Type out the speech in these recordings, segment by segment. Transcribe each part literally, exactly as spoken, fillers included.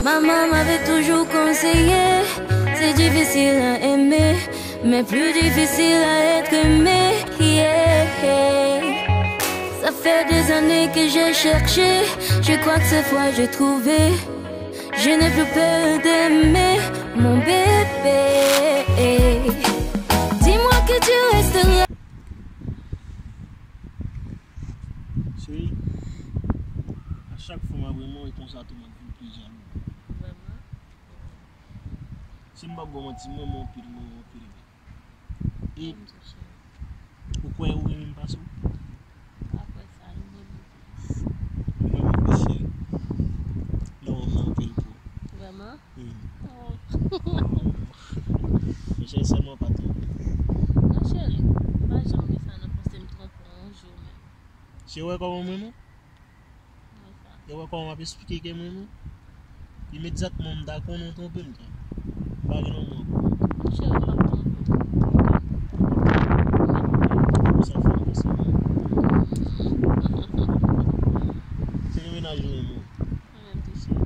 Maman m'avait toujours conseillé, c'est difficile à aimer, mais plus difficile à être aimé. Yeah. Ça fait des années que j'ai cherché, je crois que cette fois j'ai trouvé. Je n'ai plus peur d'aimer mon bébé. Dis-moi que tu resteras. Cheri, a chak fwa m ap renmen w, e konsa tou m ap vin pi jalou. Vrèman? Si m p ap ba w manti, m renmen w anpil, m renmen w anpil wi. E ou kwè ou renmen m pase w? Pa kwè sa, nou renmen w plis. Ou renmen m plis, cheri? Lè w renmen anpil pou. Vrèman? Hmm. Oh. Men cheri, sèlman pa twonpe. Non, cheri, m pa janm gen sa nan panse m twonpe w yon jou menm. Cheri, ou wè kòman m renmen w? Wè sa. E wè kòman m ap esplike ke m renmen w? Imedyatman m ta konnen w twonpe m, cheri. M pa gen lanmou ankò. Non, cheri, m p ap twonpe w. Sa fè m panse. Se nan mennaj ou menm, wi. Mwen menm tou, cheri.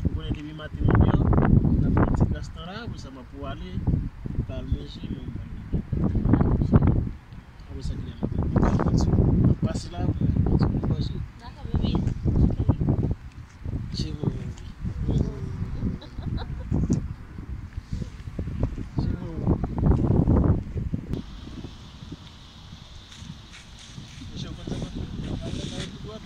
Ou konnen depi maten m deyò, m ap fè yon ti gras tan la, apre sa m ap pou ale, pou al manje, men m pa manje. Dakò, cheri. Apre sa, kilè m ap pase la, pou mwen pase pou manje. Dakò, bebe. Ok. Cheri, mwen, mwen. Cheri, mwen. Mesye, ou konn sa konn fè? Al nan kay tout wè.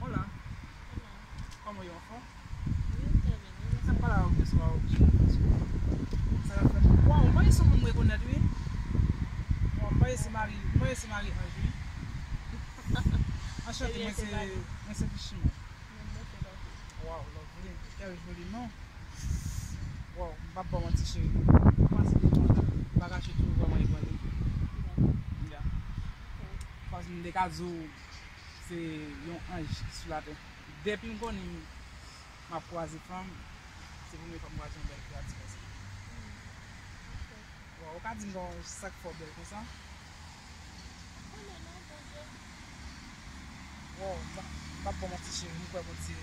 Hola. Kòman yo anfòm? Wi, trè byen. Sa pale avè w byen sou a oblije. Sa ka fè. Waw, mwen se moun rekonèt wi. Waw, mwen se mari, mwen se mari Ange wi. Anchante, mwen se, mwen se Fichiman. Waw, lovely. Quel joli nom. Waw, m p ap ba w manti cheri. Mwen se devan la. Bagay cheri tou vrèman rekonèt wi. Ya. Paske m te ka di w se yon anj ki sou latè. Depi m konnen m ap kwaze fanm, se premye fwa m kwaze yon bèl fi atis konsa. Waw, ou ka di m sa k fè w bèl konsa? Waw, m pa, m p ap ba w manti cheri, m kwè Bondye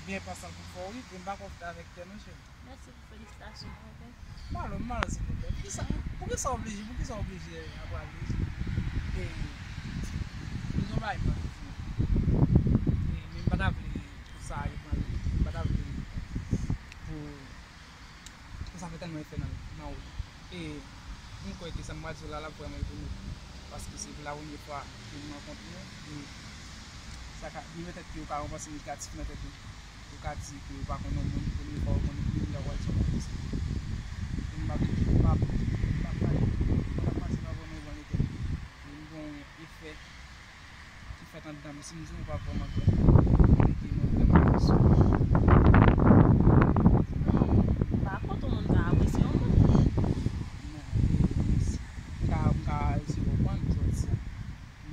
gen yon plan pou fè w wi, e m pa konfye avèk tè non cheri. Mèsi pou felisitasyon an, ok? Malo, malo, silvouplè. Poukisa, poukisa w oblije, poukisa w oblije ap prale? E, m gen yon bagay m anvi di w. E, men m pa ta vle pou sa ale pran lè. M pa ta vle pou, pou sa fè tèlman efè nan, nan ou. E, m kwè ke sa m pral di w la, l ap vrèman etone w. Paske se pou la premye fwa ke m rankontre w. E sa ka, gen petèt ke ou ka gen yon panse negatif nan tèt ou. Ou ka di ke ou pa konn yon moun, premye fwa ou konn yon moun, lè w al sòti konsa. E m pa vle di, m pa, m pa pale, m pa pase pa vrèman bon lete. Men m gen yon efè ki fèt anndan m. Si m di w, ou pa vrèman kwè. Mete mwen vrèman sou. Non, pa konn yon moun ka apresye yon moun. Non, e, m ka, m ka eseye konprann sa w di a.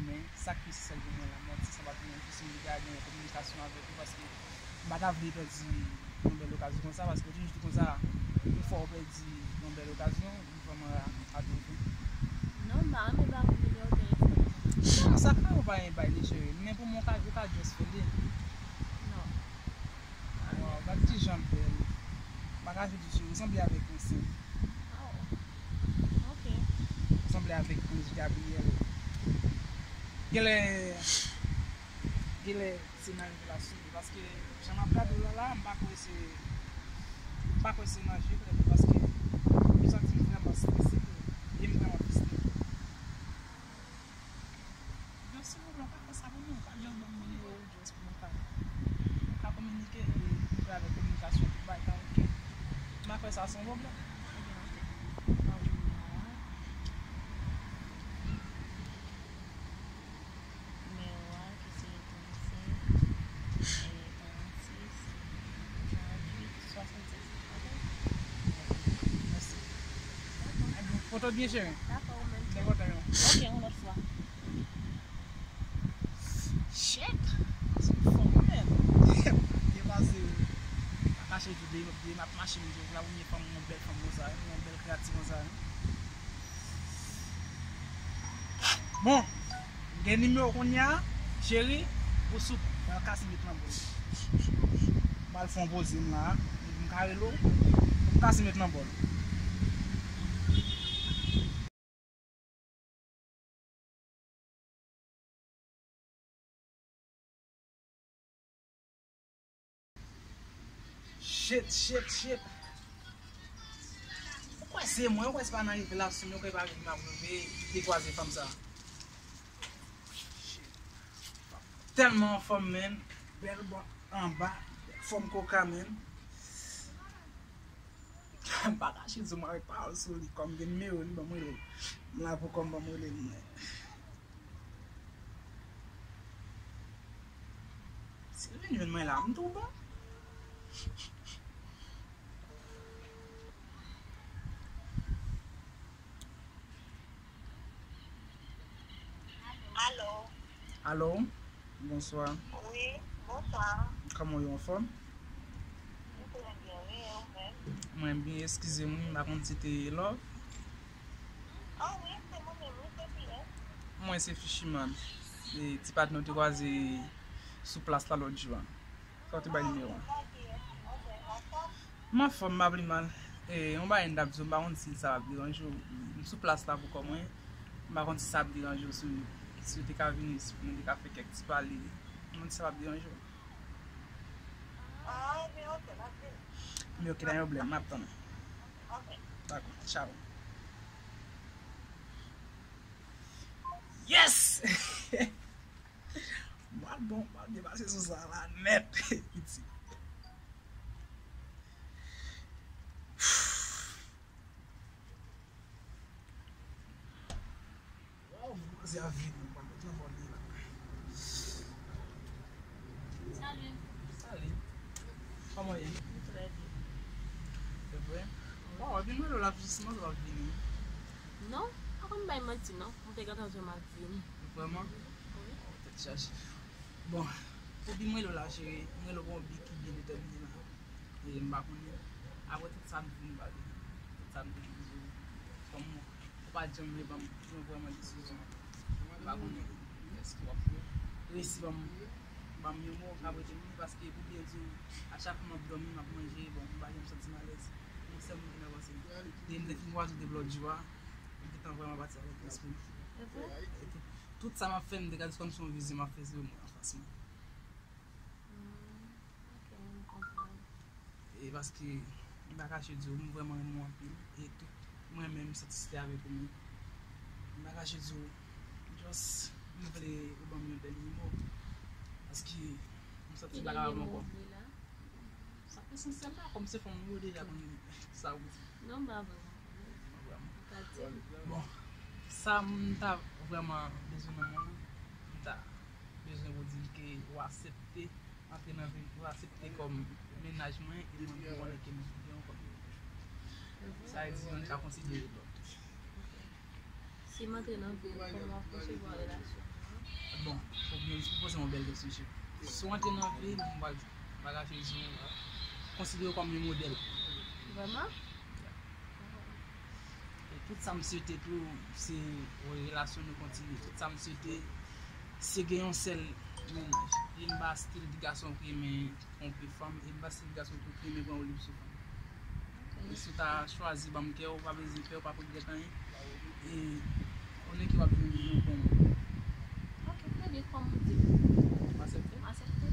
Men, sa k pi espesyal pou mwen la, manti sa pa t yon kesyon de gade yon kominikasyon avèk ou, paske m pa ta vle pèdi yon bèl okazyon konsa, paske ou toujou di konsa, yon fwa ou pèdi yon bèl okazyon, ou vrèman atake. Non, m pa renmen ba moun nimewo telefòn mwen. Non, sa ka ou pa renmen bay li, cheri, men pou mwen, ou ka, ou ka just fè li. Non. Waw, gad kijan l bèl. M pa ka jwe di cheri, ou sanble avèk yon sen. Oh. Ok. Ou sanble avèk Ange Gabriel. Genlè, genlè se nan revelasyon li, paske jan m ap gade w la la, m pa kwè se, m pa kwè se nan je klè li, paske m santi m vrèman strese tou, e m vrèman frustre. Yo, silvouplè, ou ka fè sa pou mwen, ou ka jan ban m nimewo w, just pou mwen ka, mwen ka kominike, e, pou fè avèk kominikasyon, tout bagay, ok? M pa kwè sa se yon pwoblèm. Ebyen, ok. Ban m nimewo w. Tout byen, cheri? Dakò, ou menm? Byen kontan, yo. Ok, yon lòt fwa. Shit! Se yon fanm, man. Byen pase, wi. Pa kache tou, de, de m ap mache, m di w, la premye fanm, yon bèl fanm konsa, yon bèl kreyati konsa. Bon, m gen nimewo w kounye a, cheri, ou sou pral kase met nan bòl. M pral fè yon poze m la, m ka rele w, ou kase met nan bòl. Shit, shit, shit. Ou kwè se mwen, ou kwè se pa nan revelasyon m, ou kwè pa vin m ap reve, dekwaze fanm sa. Shit. Tèlman anfòm, man. Bèl bòt anba, fòm koka, man. M pa kache di w, m avèk pawòl sou li, kòm gen nimewo li, ban m rele l. M la pou kòm ban m rele l, mwen. Si l vin jwenn mwen la, m tou bon. Alo. Alo, bonswa. Wi, bonswa. Kòman w ye, anfòm? M trè byen, wi, e ou menm? Mwen byen, eskize m, wi, m pa konn si te Love. Ah wi, se mwen menm, wi, se kiyès? Mwen se Fisherman. E ti patnè w te kwaze sou plas la lòt jou a. Sa w te bay nimewo a. M anfòm, m pa pli mal. E, yon bagay m t ap di w, m pa konn si sa ap deranje w. M sou plas la pou kò mwen. M pa konn si sa ap deranje w, si, si w te ka vini, si nou te ka fè kèk ti pale. M pa konn si sa ap deranje w. Ah, ebyen, ok, m ap vini. Men ok, pa gen pwoblèm, m ap tann ou. Ok. Dakò, tchaw. Yes! M pral bon, m pral byen pase sou sa la nèt. Piti. Waw, manzè a vini, m pa konn jan fò l ye la. Salut. Salut. Kòman w ye? M trè byen. Se vre? Waw, epi mwen la jis nan w ap vini. Non, pa konn bay manti non. M te gentan di w m ap vini. Vrèman? Wi. Oh, tèt chaje. Bon, pou di mwen la, cheri, mwen la gon bi ki byen detèmine la. E m pa konnen. Apre tout sa m vin pale, tout sa m vin di, kòm ou pa janm vle ban m yon vrèman desizyon. M pa konnen èske w ap resi ban m, ban m yon mo k ap reteni, paske pou byen di w, a chak fwa m ap dòmi, m ap manje, bon, m pa janm santi m alèz. Yon sèl moun ki nan panse m. Depi m te fin kwaze w depi lòt jou a, m gentan vrèman pati avèk lespri m. Se vre? Tout sa m ap fè, m te ka di kòm se yon vizyon m ap fè, se mwen anfas mwen. Hmm, ok, m konprann. E paske m pa kache di w, m vrèman renmen w anpil. E tout mwen menm, m santi se avèk ou menm. M pa kache di w, just, m vle ou ban m yon dènye mo. Paske m santi m pa kapab ankò. Sa esansyèl la, kòm se fanm ou ye, ou deja konn sa ou di. Non, m pa vrèman konnen. Vrèman. Ou ka di m. Bon, sa m ta vrèman bezwen nan mwen, m ta bezwen pou di l ke ou aksepte antre nan vi m, ou aksepte kòm mennaj mwen, e mwen m konnen ke m gen yon kòm. Sa vle di, nou ka konsidere lòt. Si m antre nan vi w, kòman w ap konsevwa relasyon an? Bon, ou byen, ou poze yon bèl kesyon, cheri. Si w antre nan vi m, m pa, m pa kache di w, konsidere w kòm yon modèl. Vrèman? E tout sa m swete tou, se relasyon nou kontinye. Tout sa m swete, se gen yon sèl mennaj. E m pa stil de gason ki renmen twonpe fanm, e m pa stil de gason ki renmen pran woulib sou fanm. E si w ta chwazi ban m kè w, ou pa bezwen pè, ou pa p regrèt anyen. E konnen ke w ap jwenn yon bon moun. Ok, trè byen, kòm ou di. W aksepte? M aksepte.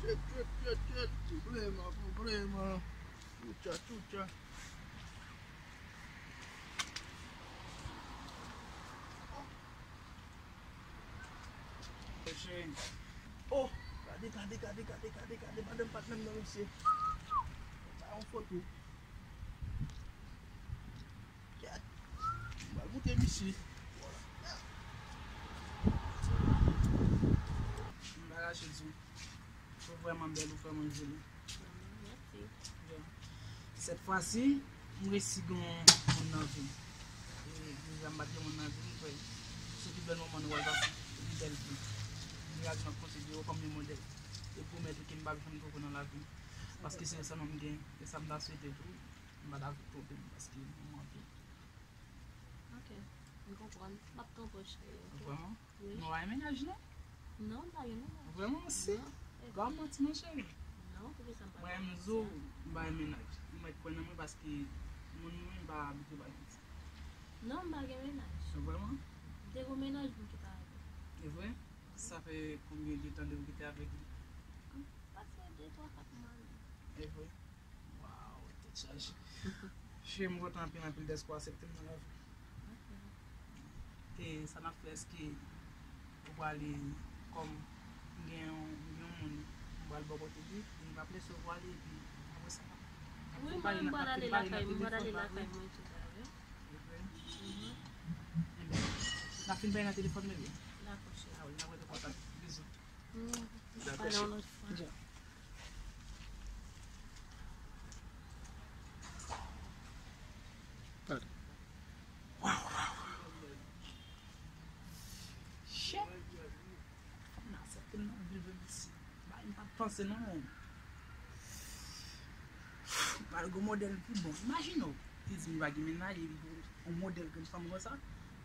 Tchit, tchit, tchit, tchit, pwoblema, pwoblema. Tchoucha, tchoucha. Oh, gade, gade, gade, madanm pa t menm nan, mesye. Sa yon foto. Kèt. M pral moute misye. M pa kache di w, ou vrèman bèl, ou vrèman joli. Mèsi. Sèt fwa si, m resi gen yon moun nan vi m. M pa t gen moun nan vi m, frè. Se pi bèl moman nou pral pase, se pi bèl vi. Mirak m ap konsidere w kòm yon modèl. E pwomèt ou ke m p ap janm twonpe w nan lavi m. Paske se sèlman m gen, e sa m ta swete tou, m pa ta twonpe m, paske m anvi. Ok, m konprann. M ap twonpe w, cheri, ok? Vrèman? Wi. Nou pa gen mennaj, non? Non, m pa gen mennaj. Vrèman, si? Non. Ba w manti, non, cheri. Non, poukisa m pa... Mwen, m di w, m pa gen mennaj. M mèt kwè nan mwen paske moun mwen pa abitye bay manti. Non, m pa gen mennaj. Vrèman? M te gen yon mennaj, m kite avè l. E vre? Sa fè konbyen de tan depi w kite avèk li? Pase de, twa, kat mwa, non. E vre? Waw, tèt chaje. Cheri, m kontan anpil, anpil dèske w aksepte m nan lavi w. E sa n ap fè, èske ou prale kòm m gen yon, m gen yon moun m pral bò kote li, li pa prese w prale, epi apre sa, n ap fin pale, n ap fin pale nan telefòn, n ap fin pale. Wi, mwen, m pral ale lakay mwen tou talè. E vre? Mhm. Enben, n ap fin pale nan telefòn, bebe. Dakò, cheri. A wi, n ap rete kontak. Bizou. Dakò, cheri. Chè! Fanm nan aksepte m nan vil Venise. Bagay m pa t panse non. M pral gon modèl pi bon. Imajine w, li di m li pa gen mennaj, epi yon modèl grenn fanm konsa,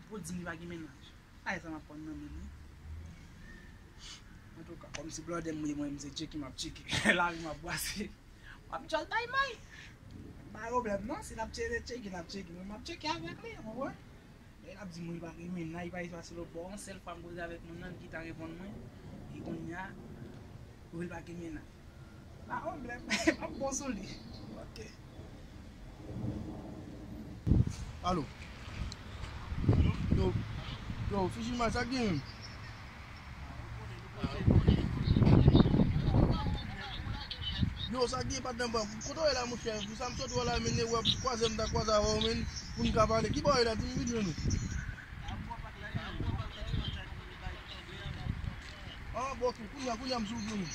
pou di m li pa gen mennaj. Ay, sa m ap pran nan men li. Antouka, kòmsi blòdè m ye, mwen, m se tcheke m ap tcheke. Lavi m ap brase. M ap tchòl bay may. Pa pwoblèm, non. Si l ap tcheke, tcheke, l ap tcheke. Mwen, m ap tcheke avèk li, ou konprann? Lè l ap di mwen li pa gen mennaj, li pa espas lòt bò. Yon sèl fwa m koze avèk moun nan, li gentan reponn mwen. E kounye a, wi, li pa gen mennaj. Pa pwoblèm. M ap bon sou li. Ok. Alo. Yo, yo, Fiji Mike, sa k gen menm? Yo, sa k gen, patnè m? Kote w ye la, monchè? Pou sa m sot wè la, men, wè, kwaze m ta kwaze avè w, men, pou n ka pale. Ki bò w ye la? Di m vin jwenn ou. Ah, bon, ok, kounye a, kounye a, m sou vini.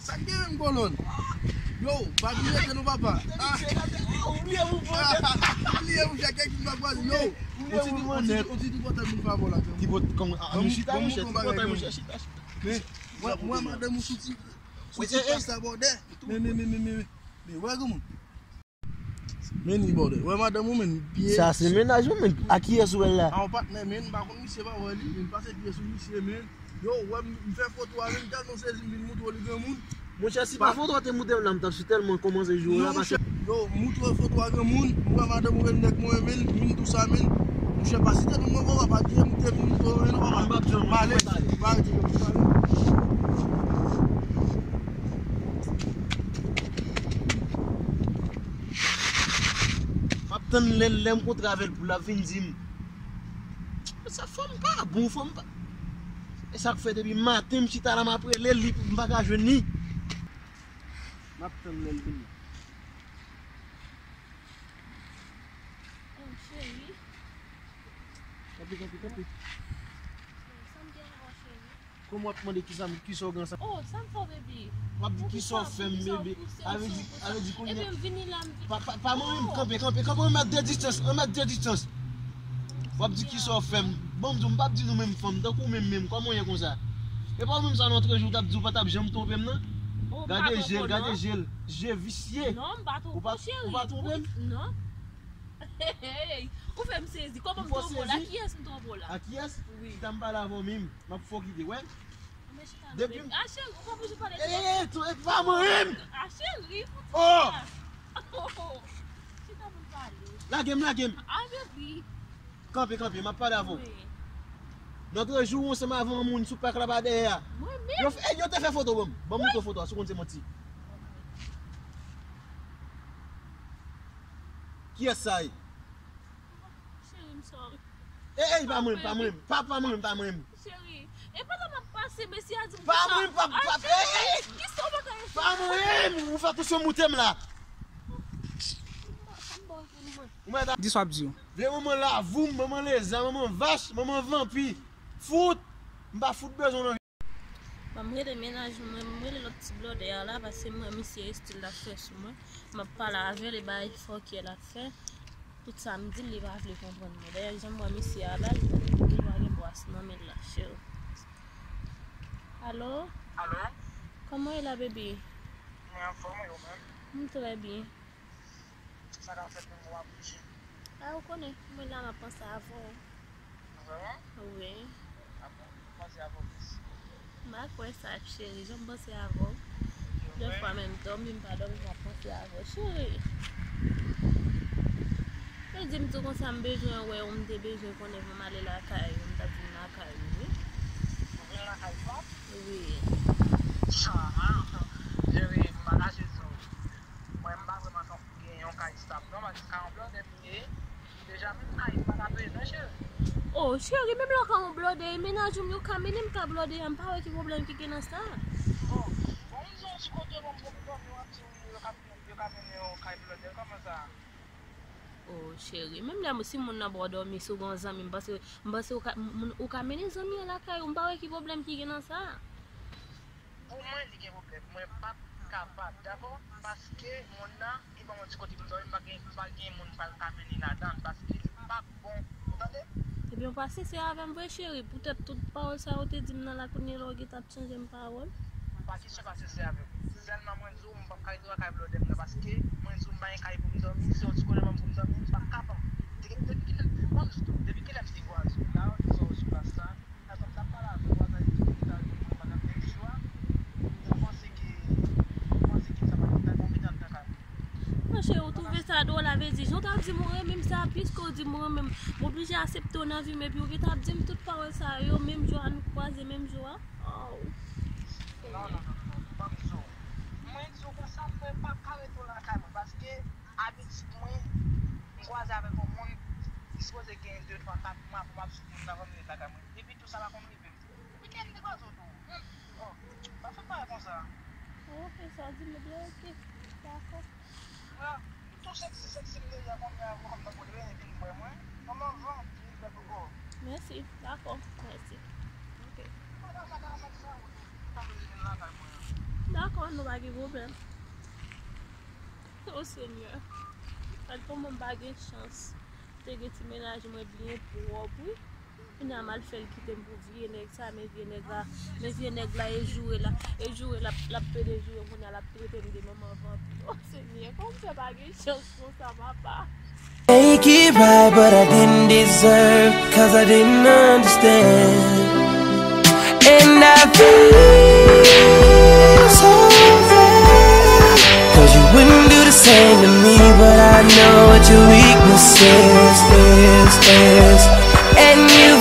Sa k gen menm, kolòn? Yo, pa bliye se nou, papa. Ah. Ou bliye, monchè, kèk moun pa kwaze. Yo, on ti, on ti, on ti tripotay moun pa bò la. Tripotay, kòman, ah, nou chita, monchè, tripotay, monchè, chita, chita. Men, mwen, mwen, madanm ou sou ti, sou ti pas la, bòdè. Men, men, men, men, men, men, wè, granmoun. Men ni bòdè. Wè madanm ou, men, byen. Sa se mennaj ou, men. A kiyès ou wè l la? A yon patnè, men, m pa konn misye, pa wè li, men, pase pye sou misye, men. Yo, wè m, m fè foto a, men, m tèlman sezi, m vin moutre w li granmoun. Monchè, si pa foto a te moutre m la, m t ap si tèlman kòmanse joure la, paske... Yo, moutre foto a granmoun, m wè madanm ou, men, nèg mwen, men, m vin tou sa, men. Monchè, pa site non mwen, papa, pa di m te vin moutre w, men, non, papa. M p ap janm pale. Pale, pale. M ap tann lè, lè m kontre avè l pou l ap vin di m. Sa fò m pa bon, fò m pa. E sa k fè depi maten m chita la m ap rele l, li, m pa ka jwenn li. M ap tann lè l vini. Oh, cheri. Kanpe, kanpe, kanpe. Sa m gen ankò, cheri? Kòman w ap mande kisa m, kisa w gen ansanm? Oh, sa m fè w, baby? W ap di kisa w fè m, baby. A vle di, a vle di kounye a. Epi m vini la, m vin... Pa, pa, pa mwen menm, kanpe, kanpe, kanpe, yon mèt de distans, yon mèt de distans. W ap di kisa w fè m. Bon, m di w, m p ap di nou menm fanm, tankou w menm, menm, kòman w ye konsa? E pa ou menm sa nan trè jou w t ap di w pa t ap janm twonpe m nan? Gade je l, gade je l, je visye. Non, m pa twonpe w, cheri. Ou pa twonpe m? Non. Hey, ou fè m sezi. Kòman m twonpe w la? Kiyès m twonpe w la? A kiyès? Wi. Chita m pale avè w menm. M ap fè w kite, wè. Depi... A cheri, ou pa bezwen pale de... Eh, tou, eh, pa mwen menm! A cheri, fout sa. Oh! Chita pou n pale. Lage m, lage m. A, baby. Kanpe, kanpe, m ap pale avè w. Wi. Lòt jou, ou ansanm avè yon moun sou pak la pa dèyè a. Mwen menm? Yo fè, eh, yo te fè foto ban m. Ban m montre w foto a, si w konn se manti. Kiyès sa ye? Cheri, m sorry. Eh, eh, pa mwen, pa mwen, pa, pa mwen, pa mwen. Cheri, e pa la m ap pase, mesye a di m konsa. Pa mwen, pa, pa, eh, eh, eh. Kisa w pa ka... Pa mwen, ou fè kouche moute m la. Di sa w ap di yo. Vle manman lavou, manman leza, manman vach, manman vanpi. Fout. M pa fout bezwen w nan vi. Bon, m rele mennaj mwen, m rele lòt ti blòdè a la, paske m wè misye estil l ap fè sou mwen. M ap pale avè l, e bay fòkyè l ap fè. Tout sa m di l, li pa vle konprann mwen. Dayè, jan m wè misye a la, li, li pa gen bras nan men l la, cheri. Alo? Alo? Kòman w ye la, baby? Mwen anfòm, e ou menm? M trè byen. Sa k ap fèt menm, ou ap bouje? A, ou konnen, mwen la, m ap panse avè w. Vrèman? Wi. A bon, ou panse avè w plis? M pa kwè sa, cheri, jan m panse avè w. Dèfwa menm dòmi, m pa dòmi, m ap panse avè w, cheri. Yo di m tou konsa, m bezwen wè w, m te bezwen konnen pou m ale lakay ou, m t ap vin lakay ou, wi. Ou vin lakay pa m? Wi. Sa, cheri, m pa kache sou ou. Mwen, m pa vrèman gen yon kay estab, non, paske kay yon blòdè m ye. Deja, menm kay m pa ka peye, non, cheri. Oh, cheri, menm lè w ka yon blòdè, e mennaj ou m yo ka mennen m ka blòdè a, m pa wè ki pwoblèm ki gen nan sa. Bon, bon, m di yon ti kote, bon, m dòmi, w ap di wi, yo ka, yo ka mennen yon kay blòdè, kòman sa? Oh, cheri, menm lè si moun nan ba w dòmi, si w gen yon zanmi, m panse, m panse ou ka, moun, ou ka mennen zanmi an lakay ou, m pa wè ki pwoblèm ki gen nan sa. Pou mwen, li gen pwoblèm. Mwen p ap kapab, dakò? Paske moun nan, li ban mwen ti kote pou m dòmi, m pa gen, m pa gen moun pral ka mennen ladan l, paske li p ap bon. Ou tande? Ebyen, ou pa sensè avè m vre, cheri. Poutèt tout pawòl sa yo te di m nan la, kounye a la ou gentan ap chanje m pawòl. Pa kesyon pa sensè avè m. Sèlman mwen di w, m p ap ka rete nan kay blòdè m nan, paske mwen di w m pa gen kay pou m dòmi, se yon ti kote pou m dòmi, m p ap kapab. Depi, depi kilè, bon, depi kilè m se vwazin la, ou di sa ou sou plas sa, Sa m t ap pale avè w, w ap di m ta reponn mwen pandan menm jou a. Ou panse ke, ou panse ke sa pa t ta konpetan nan kay mwen? Monchè, ou twouve sa dwòl, a vle di, jan w t ap di m ou renmen m sa, piske w di m ou renmen m, m oblije aksepte w nan vi m, epi w gentan ap di m tout pawòl sa yo, menm jou a nou kwaze, menm jou a. Oh. Non, non, non, non, non, ban m di w. Mwen di w konsa, mwen p ap ka rete w lakay mwen, paske abitid mwen, m kwaze avèk yon moun, li sipoze gen de, twa, kat mwa pou m ap swiv moun nan avan m rete lakay mwen. Epi tou, sa pa konn rive m. Epi kè m te kwaze w tou. Menm, oh, pa fè bagay konsa. Ok, sa w di m, ebyen, ok. Dakò. Mwen tou seksi, seksi m deja konnen a, kòm nan kote vini vin wè mwen. Kòman van, vin wè koko. Mèsi, dakò, mèsi. Ok. Mwen pa sa ka fè sa, ou tou, ou pa bezwen vin lakay mwen. Dakò, nou pa gen pwoblèm. O Senyè. Gad kòman m pa gen chans. Te gen ti mennaj mwen byen pwòp, wi. Kounye a m al fè l kite m pou vye nèg sa, men vye nèg la, men vye nèg la e joure la, e joure l ap, l ap pede joure, kounye a l ap trete m de manman vanpi. O Senyè, kòman m fè pa gen chans konsa, papa? Make it right, but I didn't deserve, cause I didn't understand. And I feel so bad, cause you wouldn't do the same to me, but I know what your weakness is, is, is. And you